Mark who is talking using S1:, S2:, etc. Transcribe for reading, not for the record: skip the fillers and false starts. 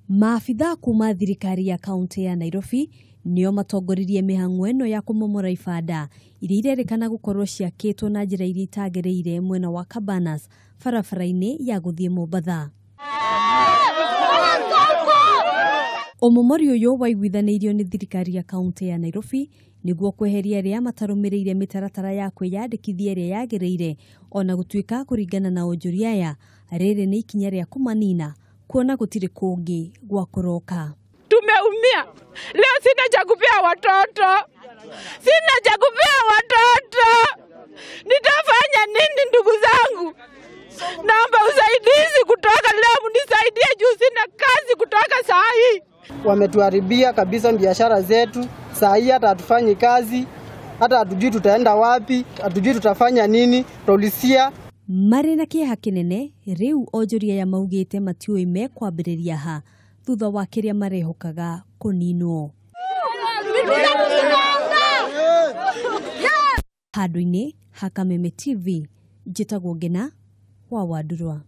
S1: Maabitha kuma thirikari ya kaunti ya Nairobi nĩo matongoririe mĩhang'o ĩno ya kũmomora ibanda iria irerĩkana gũkorwo ciakĩtwo na njĩra iria itagĩrĩire mwena wa Cabanas barabara-inĩ ya gũthiĩ Mombatha. Ũmomori ũyũ waiguithanĩirio nĩ thirikari ya kaunti ya Nairobi nĩguo kweheria arĩa matarũmĩrĩire mĩtaratara ya kwĩyandĩkithia ĩrĩa yagĩrĩire, ona gũtuĩka kũringana na onjoria aya rĩrĩ nĩ ikinya rĩa kũmanina kuona gũtirĩ kũngĩ gwa kũroka.
S2: Tumeumia leo, sina cha kupea watoto, sina cha kupea watoto, nitafanya nini ndugu zangu? Naomba usaidizi kutoka leo, mnisaidie juu sina kazi kutoka saa hii.
S3: Wametuharibia kabisa biashara zetu, saa hii hata hatufanyi kazi, hata hatujui tutaenda wapi, hatujui tutafanya nini. Polisia
S1: marĩ na kĩeha kĩnene rĩu onjoria aya maugĩte matiũĩ mekwambĩrĩria ha thutha wa kĩrĩa marehokaga kũninwo. Handũ-inĩ ha Kameme TV, njĩtagwo Ngena wa Wandurwa.